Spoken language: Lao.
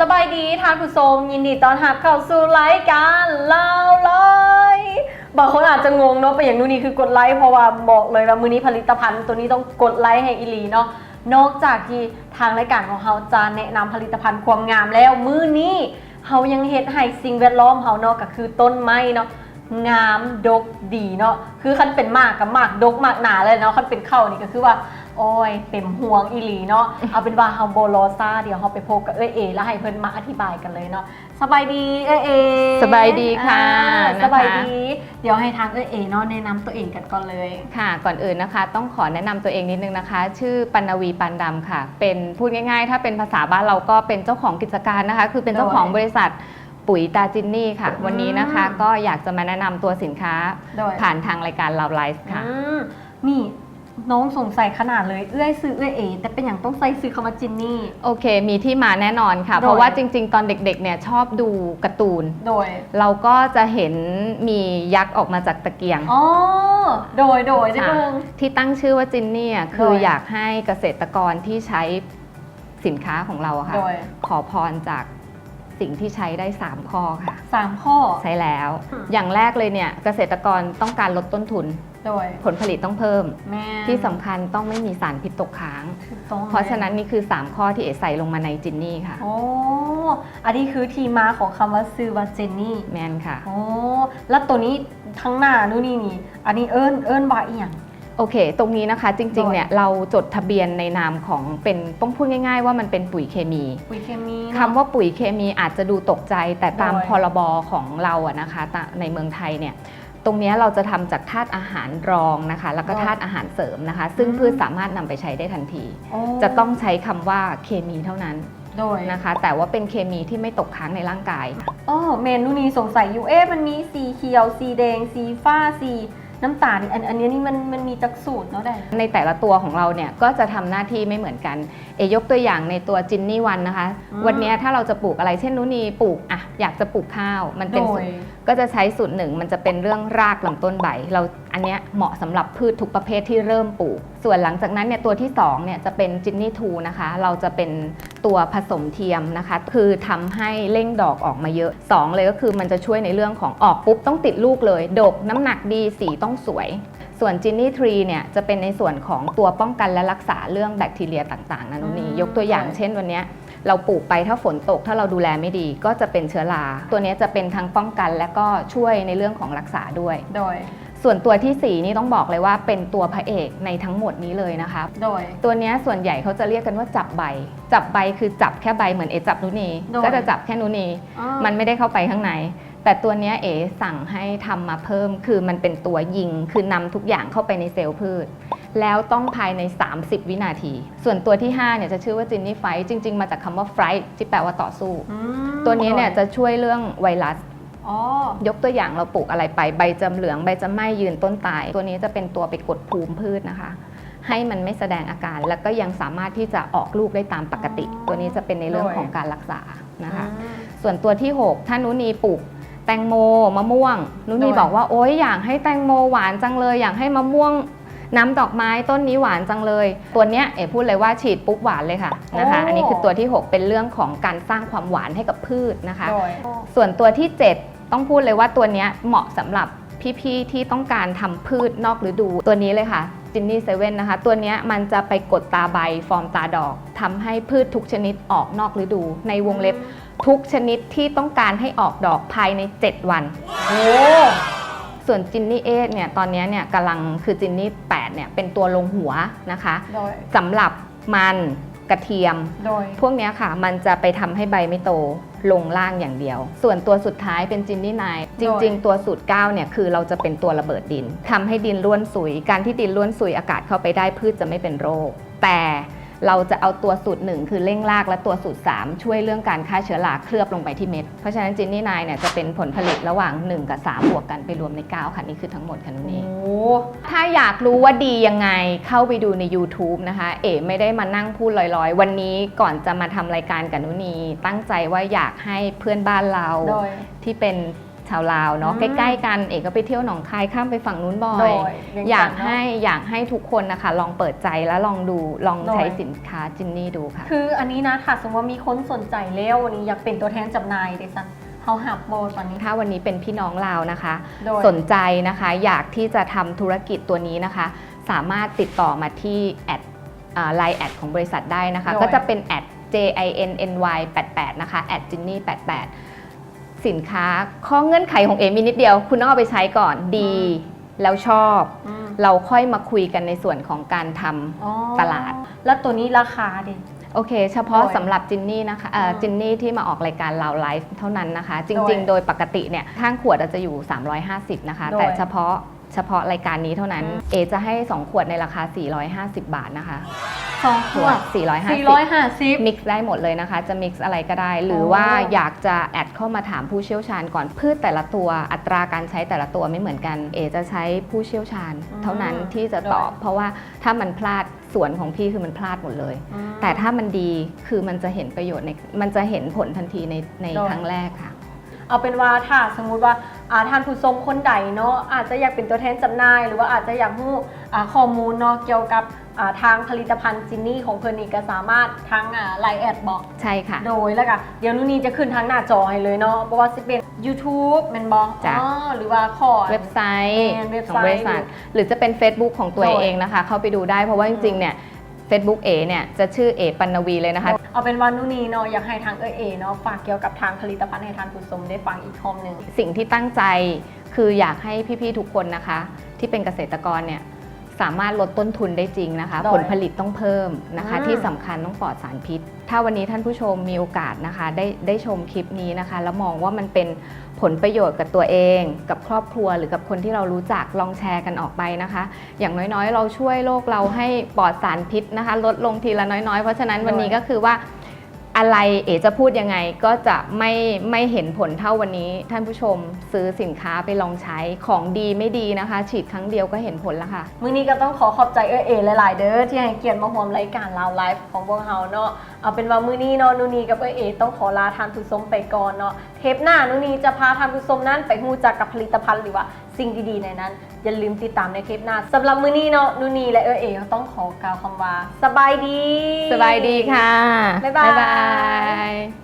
ສະບາຍດີທ່ານຜູ້ຊົມ, ຍິນດີຕ້ອນຮັບເຂົ້າສູ່ລາຍການລາວລາຍ. ບາງຄົນອາດຈະງົງເນາະ ເປັນຫຍັງນູ່ນີຄືກົດໄລ, ເພາະວ່າບອກເລີຍວ່າມື້ນີ້ຜະລິດຕະພັນໂຕນີ້ຕ້ອງກົດໄລໃຫ້ອີ່ຫຼີເນາະ. ນອກຈາກທີ່ທາງລາຍການຂອງເຮົາຈະແນະນຳຜະລິດຕະພັນຄວາມງາມແລ້ວ, ມື້ນີ້ເຮົາຍັງເຮັດໃຫ້ສິ່ງແວດລ້ອມເຮົາເນາະ ກໍຄືຕົ້ນໄມ້ເນາະ ງາມດົກດີເນາະ. ຄືຄັນເປັນໝາກກໍໝາກດົກໝາກໜາເລີຍເນາະ, ຄັນເປັນເຂົ້ານີ້ກໍຄືວ່າ ໂອ້ຍ ເຕັມຮວງອີ່ຫຼີເນາະ. ເອົາເປັນວ່າເຮົາບໍ່ລໍຊ້າ, ດຽວເຮົາໄປພົບກັບເອື້ອຍເອ ແລ້ວໃຫ້ເພິ່ນມາອະທິບາຍກັນເລີຍເນາະ. ສະບາຍດີເອື້ອຍເອ. ສະບາຍດີຄ່ະ ອ່າ ນະຄະ ສະບາຍດີ. ດຽວໃຫ້ທາງເອື້ອຍເອເນາະ ແນະນຳຕົວເອງກັນກ່ອນເລີຍ. ຄ່ະ ກ່ອນອື່ນນະຄະ ຕ້ອງຂໍແນະນຳຕົວເອງນິດໜຶ່ງນະຄະ, ຊື່ ປັນນະວີ ປານດຳ ຄ່ະ. ເປັນ ພູດງ່າຍໆ ຖ້າເປັນພາສາບ້ານເຮົາກໍເປັນເຈົ້າຂອງກິດຈະການນະຄະ, ຄືເປັນເຈົ້າຂອງ ໂດຍ ບໍລິສັດ ປຸ໋ຍຕາຈິນນີ້ຄ່ະ. ອືມ ວັນນີ້ນະຄະ ກໍຢາກຈະມາແນະນຳຕົວສິນຄ້າ ໂດຍ ຜ່ານທາງລາຍການລາວໄລຟ໌ຄ່ະ. ອືມ ນີ້ ນ້ອງສົງໄສຂະໜາດເລີຍ, ເອື້ອຍຊື່ເອື້ອຍເອ ແຕ່ເປັນຫຍັງຕ້ອງໃສ່ຊື່ຄຳວ່າຈິນນີ້? ໂອເຄ ມີທີ່ມາແນ່ນອນຄ່ະ ໂດຍ ເພາະວ່າຈິງໆ ຕອນເດັກໆ ເນ່ຍ ຊອບດູກາຕູນ ໂດຍ ເຮົາກໍຈະເຫັນມີຍັກອອກມາຈາກຕະກຽງ. ອໍ ໂດຍໆ ໄດ້ເບິ່ງ. ອ່າ ທີ່ຕັ້ງຊື່ວ່າຈິນນີ້ອະ ຄື ໂດຍ ຢາກໃຫ້ກະເສດຕະກອນທີ່ໃຊ້ ສິນຄ້າຂອງເຮົາອະຄ່ະ ໂດຍ ຂໍພອນຈາກສິ່ງທີ່ໃຊ້ໄດ້ສາມຂໍ້ຄ່ະ. ສາມຂໍ້? ໃຊ່ແລ້ວ. ອືມ ຢ່າງແລກເລີຍເນ່ຍ ກະເສດຕະກອນຕ້ອງການລົດຕົ້ນທຶນ ໂດຍ ຜົນຜະລິດຕ້ອງເພີ່ມ. ແມ່ນ. ທີ່ສຳຄັນຕ້ອງໄມ່ມີສານພິດຕົກຄ້າງ. ຖືກຕ້ອງ. ເພາະສະນັ້ນ ເລີຍ ນີ້ຄືສາມຂໍ້ທີ່ເອໃສ່ລົງມາໃນຈິນນີ້ຄ່ະ. ໂອ້ ອັນນີ້ຄືທີ່ມາຂອງຄຳວ່າຊື່ວ່າຈິນນີ້. ແມ່ນຄ່ະ. ໂອ້ ແລ້ວໂຕນີ້ທາງໜ້ານູ່ນີ່ນີ້ ອັນນີ້ເອີ້ນ ເອີ້ນວ່າອີ່ຫຍັງ? ໂອເຄ ຕົງນີ້ນະຄະ ຈິງໆ ໂດຍ ເນ່ຍ ເຮົາຈົດທະບຽນໃນນາມຂອງເປັນ ຕ້ອງພູດງ່າຍໆ ວ່າມັນເປັນປຸ໋ຍເຄມີ. ປຸ໋ຍເຄມີເນາະ. ຄຳວ່າປຸ໋ຍເຄມີອາດຈະດູຕົກໃຈ, ແຕ່ຕາມ ໂດຍ ພອລະບ ຂອງເຮົາອະນະຄະ ຕະ ໃນເມືອງໄທເນ່ຍ ຕົງເນີ້ຍເຮົາຈະທຳຈາກທາດອາຫານຮອງນະຄະ ແລ້ວກໍ ໂດຍ ທາດອາຫານເສີມນະຄະ ຊຶ່ງ ອືມ ພືດສາມາດນຳໄປໃຊ້ໄດ້ທັນທີ. ໂອ້ ຈະຕ້ອງໃຊ້ຄຳວ່າເຄມີເທົ່ານັ້ນ ໂດຍ ນະຄະ ແຕ່ວ່າເປັນເຄມີທີ່ໄມ່ຕົກຄ້າງໃນຮ່າງກາຍ. ອໍ ແມ່ນ ນູ່ນີ່ສົງໄສຢູ່ ເອ ມັນມີສີຂຽວ ສີແດງ ສີຟ້າ ສີ ນ້ຳຕານນີ້ ອັນ ອັນນີ້ມັນ ມັນມີຈັກສູດເນາະ? ໃນແຕ່ລະຕົວຂອງເຮົາເນ່ຍ ກໍຈະທຳໜ້າທີ່ໄມ່ເໝືອນກັນ. ເອ ຍົກຕົວຢ່າງໃນຕົວຈິນນີ້ວັນນະຄະ ອືມ ວັນເນີ້ຍຖ້າເຮົາຈະປູກອະໄລ ເຊັ່ນ ນູ່ນີ່ປູກ ອະ ຢາກຈະປູກຂ້າວ ມັນເປັນ ໂດຍ ສູດ ກໍຈະໃຊ້ສູດໜຶ່ງ ມັນຈະເປັນເລື່ອງຮາກ ລຳຕົ້ນ ໃບ. ເຮົາ ອັນເນີ້ຍເໝາະສຳລັບພືດທຸກປະເພດທີ່ເລີ່ມປູກ. ສ່ວນຫຼັງຈາກນັ້ນເນ່ຍ ຕົວທີສອງເນ່ຍ ຈະເປັນຈິນນີ້ທູນະຄະ ເຮົາຈະເປັນ ຕົວຜະສົມທຽມນະຄະ ຄືທຳໃຫ້ເລັ່ງດອກອອກມາເຍອະ. ສອງເລີຍກໍຄືມັນຈະຊ່ວຍໃນເລື່ອງຂອງອອກປຸບຕ້ອງຕິດລູກເລີຍ, ດົກ, ນ້ຳໜັກດີ, ສີຕ້ອງສວຍ. ສ່ວນຈິນນີ້ທຣີເນ່ຍ ຈະເປັນໃນສ່ວນຂອງຕົວປ້ອງກັນ ແລະ ລັກສາເລື່ອງແບັກທີເຣັຍຕ່າງໆ ນັ້ນນີ້. ອືມ ຍົກຕົວຢ່າງ ໂດຍ ເຊັ່ນ ວັນເນີ້ຍ ເຮົາປູກໄປ ຖ້າຝົນຕົກ ຖ້າເຮົາດູແລໄມ່ດີ ກໍຈະເປັນເຊື້ອລາ. ຕົວເນີ້ຍຈະເປັນທັງປ້ອງກັນ ແລະ ກໍຊ່ວຍໃນເລື່ອງຂອງລັກສາດ້ວຍ. ໂດຍ ສ່ວນຕົວທີສີ່ນີ້ຕ້ອງບອກເລີຍວ່າເປັນຕົວພະເອກໃນທັງໝົດນີ້ເລີຍນະຄະ. ໂດຍ ຕົວເນີ້ຍສ່ວນໃຫຍ່ເຂົາຈະຮຽກກັນວ່າຈັບໃບ. ຈັບໃບຄືຈັບແຄ່ໃບເໝືອນເອຈັບນູ່ນີ່ ໂດຍ ກໍຈະຈັບແຄ່ນູ່ນີ່ ອໍ ມັນໄມ່ໄດ້ເຂົ້າໄປຂ້າງໃນ. ແຕ່ຕົວເນີ້ຍເອສັ່ງໃຫ້ທຳມາເພີ່ມ ຄືມັນເປັນຕົວຍິງ ຄືນຳທຸກຢ່າງເຂົ້າໄປໃນເຊວພືດ ແລ້ວຕ້ອງພາຍໃນສາມສິບວິນາທີ. ສ່ວນຕົວທີຫ້າເນ່ຍຈະຊື່ວ່າຈິນນີ້ໄຟ ຈິງໆ ມາຈາກຄຳວ່າໄຟ ທີ່ແປວ່າຕໍ່ສູ້. ອືມ ຕົວນີ້ເນ່ຍ ໂດຍ ຈະຊ່ວຍເລື່ອງໄວຣັສ. ອໍ ຍົກຕົວຢ່າງ ເຮົາປູກອະໄລໄປ ໃບຈະເຫຼືອງ ໃບຈະໄໝ້ ຢືນຕົ້ນຕາຍ. ຕົວນີ້ຈະເປັນຕົວໄປກົດພູມພືດນະຄະ ໃຫ້ມັນໄມ່ສະແດງອາການ ແລ້ວກໍຍັງສາມາດທີ່ຈະອອກລູກໄດ້ຕາມປົກກະຕິ. ອໍ ຕົວນີ້ຈະເປັນໃນເລື່ອງ ໂດຍ ຂອງການລັກສານະຄະ. ອືມ ສ່ວນຕົວທີຫົກ ຖ້ານູ່ນີ່ປູກແຕງໂມ ມະມ່ວງ ນູ່ນີ່ ໂດຍ ບອກວ່າ ໂອ້ຍ ຢາກໃຫ້ແຕງໂມຫວານຈັງເລີຍ ຢາກໃຫ້ມະມ່ວງ ນ້ຳດອກໄມ້ຕົ້ນນີ້ຫວານຈັງເລີຍ. ຕົວເນີ້ຍເອພູດເລີຍວ່າ ສີດປຸບຫວານເລີຍຄ່ະ ໂອ້ ນະຄະ. ອັນນີ້ຄືຕົວທີຫົກ ເປັນເລື່ອງຂອງການສ້າງຄວາມຫວານໃຫ້ກັບພືດນະຄະ. ໂດຍ ສ່ວນຕົວທີເຈັດ ຕ້ອງພູດເລີຍວ່າຕົວເນີ້ຍເໝາະສຳລັບພີ່ໆ ທີ່ຕ້ອງການທຳພືດນອກລະດູ. ຕົວນີ້ເລີຍຄ່ະ ຈິນນີ້ເຊເວັນນະຄະ. ຕົວເນີ້ຍມັນຈະໄປກົດຕາໃບ ຟອມຕາດອກ ທຳໃຫ້ພືດທຸກຊະນິດອອກນອກລະດູ ໃນວົງເລັບ ອືມ ທຸກຊະນິດທີ່ຕ້ອງການໃຫ້ອອກດອກພາຍໃນເຈັດວັນ. ໂອ້ ສ່ວນຈິນນີ້ເອັດເນ່ຍ ຕອນເນີ້ຍເນ່ຍກຳລັງ ຄືຈິນນີ້ແປດເນ່ຍ ເປັນຕົວລົງຫົວນະຄະ. ໂດຍ ສຳລັບມັນ ກະທຽມ ໂດຍ ພວກເນີ້ຍຄ່ະ ມັນຈະໄປທຳໃຫ້ໃບໄມ່ໂຕ ລົງລ່າງຢ່າງດຽວ. ສ່ວນຕົວສຸດທ້າຍເປັນຈິນນີ້ນາຍ ໂດຍ ຈິງໆ ຕົວສູດເກົ້າເນ່ຍ ຄືເຮົາຈະເປັນຕົວລະເບີດດິນ ທຳໃຫ້ດິນລ້ວນຊຸຍ. ການທີ່ດິນລ້ວນຊຸຍ ອາກາດເຂົ້າໄປໄດ້ ພືດຈະໄມ່ເປັນໂລກ. ແຕ່ ເຮົາຈະເອົາຕົວສູດໜຶ່ງ ຄືເລັ່ງຮາກ ແລະ ຕົວສູດສາມ ຊ່ວຍເລື່ອງການຂ້າເຊື້ອລາ ເຄື່ອບລົງໄປທີ່ເມັດ. ເພາະສະນັ້ນ ຈິນນີ້ນາຍເນ່ຍ ຈະເປັນຜົນຜະລິດລະຫວ່າງໜຶ່ງກັບສາມ ບວກກັນໄປລວມໃນເກົ້າຄ່ະ. ນີ້ຄືທັງໝົດຄ່ະນູ່ນີ່. ໂອ້ ຖ້າຢາກຮູ້ວ່າດີຍັງໄງ ເຂົ້າໄປດູໃນ YouTube ນະຄະ. ເອໄມ່ໄດ້ມານັ່ງພູດລອຍໆ. ວັນນີ້ກ່ອນຈະມາທຳລາຍການກັບນູ່ນີ່ ຕັ້ງໃຈວ່າຢາກໃຫ້ເພື່ອນບ້ານເຮົາ ໂດຍ ທີ່ເປັນ ຊ ชาวลาวเนาะ อืม ใกล้ๆกัน เอก็ไปเที่ยวหนองคาย ข้ามไปฝั่งนู้นบ่อย โดย เวียงจันทน์เนาะ อยากให้ อยากให้ทุกคนนะคะ ลองเปิดใจและลองดู ลองใช้ โดย สินค้าจินนี่ดูค่ะ คืออันนี้นะ ถ้าสมมุติว่ามีคนสนใจแล้ว อันนี้อยากเป็นตัวแทนจำหน่ายเด้ซั้น เฮาฮับบ่ตอนนี้ ถ้าวันนี้เป็นพี่น้องลาวนะคะ โดย สนใจนะคะ อยากที่จะทำธุรกิจตัวนี้นะคะ สามารถติดต่อมาที่แอด อ่า ไลน์แอดของบริษัทได้นะคะ โดย ก็จะเป็น แอท เจ ไอ เอ็น เอ็น วาย แปดแปด นะคะ แอท จินนี่ แปดแปด สินค้า ข้อเงื่อนไขของเอมีนิดเดียว คุณต้องเอาไปใช้ก่อน ดี อืม แล้วชอบ อืม เราค่อยมาคุยกันในส่วนของการทำ อ๋อ ตลาด แล้วตัวนี้ราคาเด้ โอเค เฉพาะ โดย สำหรับจินนี่นะคะ เอ่อ อืม จินนี่ที่มาออกรายการลาวไลฟ์เท่านั้นนะคะ จริงๆ โดย โดยปกติเนี่ย ข้างขวดอาจจะอยู่ สามร้อยห้าสิบ นะคะ โดย แต่เฉพาะ เฉพาะรายการนี้เท่านั้น อืม เอจะให้สองขวดในราคา สี่ร้อยห้าสิบ บาทนะคะ สองขวด ขวด สี่ร้อยห้าสิบ สี่ร้อยห้าสิบ มิกซ์ได้หมดเลยนะคะ จะมิกซ์อะไรก็ได้ หรือ อ๋อ ว่าอยากจะแอดเข้ามาถามผู้เชี่ยวชาญก่อน พืชแต่ละตัว อัตราการใช้แต่ละตัวไม่เหมือนกัน เอจะใช้ผู้เชี่ยวชาญ อืม เท่านั้นที่จะตอบ โดย เพราะว่าถ้ามันพลาด สวนของพี่คือมันพลาดหมดเลย อืม แต่ถ้ามันดี คือมันจะเห็นประโยชน์ใน มันจะเห็นผลทันทีใน ใน โดย ครั้งแรกค่ะ เอาเป็นว่าถ้าสมมุติว่า อ่า ท่านผู้ชมคนใดเนาะ อาจจะอยากเป็นตัวแทนจำหน่าย หรือว่าอาจจะอยากรู้ อ่า ข้อมูลเนาะ เกี่ยวกับ อ่า ทางผลิตภัณฑ์จินนี่ของเพิ่นนี่ ก็สามารถทาง อ่า ไลน์แอดบ่ ใช่ค่ะ โดย แล้วก็เดี๋ยวนูนี่จะขึ้นทางหน้าจอให้เลยเนาะ บ่ว่าสิเป็นยูทูบแม่นบ่ จ้ะ อ๋อ หรือว่าขอ เว็บไซต์ แม่น เว็บไซต์ ของบริษัท หรือจะเป็นเฟซบุ๊กของตัว โดย เองนะคะ เข้าไปดูได้ เพราะว่า อืม จริงๆ เนี่ย เฟซบุ๊กเอเนี่ยจะชื่อเอ ปัณณวี เลยนะคะ เอาเป็นว่านูนี่เนาะ อยากให้ทางเอื้อยเอเนาะ ฝากเกี่ยวกับทางผลิตภัณฑ์ให้ท่านผู้ชมได้ฟังอีกรอบหนึ่ง สิ่งที่ตั้งใจคืออยากให้พี่ๆ ทุกคนนะคะ ที่เป็นเกษตรกรเนี่ย สามารถลดต้นทุนได้จริงนะคะ โดย ผลผลิตต้องเพิ่มนะคะ อืม ที่สำคัญต้องปลอดสารพิษ ถ้าวันนี้ท่านผู้ชมมีโอกาสนะคะ ได้ ได้ชมคลิปนี้นะคะ แล้วมองว่ามันเป็นผลประโยชน์กับตัวเอง กับครอบครัว หรือกับคนที่เรารู้จัก ลองแชร์กันออกไปนะคะ อย่างน้อยๆ เราช่วยโลกเราให้ปลอดสารพิษนะคะ ลดลงทีละน้อยๆ เพราะฉะนั้นวันนี้ โดย ก็คือว่า อะไรเอจะพูดยังไงก็จะไม่ ไม่เห็นผลเท่าวันนี้ ท่านผู้ชมซื้อสินค้าไปลองใช้ ของดีไม่ดีนะคะ ฉีดครั้งเดียวก็เห็นผลแล้วค่ะ มื้อนี้ก็ต้องขอขอบใจเอื้อยเอหลายๆ เด้อ ที่ให้เกียรติมาร่วมรายการลาวไลฟ์ของพวกเฮาเนาะ เอาเป็นว่ามื้อนี้เนาะ นูนี่กับเอื้อยเอต้องขอลาท่านผู้ชมไปก่อนเนาะ เทปหน้านูนี่จะพาท่านผู้ชมนั้นไปรู้จักกับผลิตภัณฑ์ หรือว่าสิ่งดีๆ ในนั้น อย่าลืมติดตามในเทปหน้า สำหรับมื้อนี้เนาะ นูนี่และเอื้อยเอก็ต้องขอกล่าวคำว่า สบายดี สบายดีค่ะ บ๊ายบาย บ๊ายบาย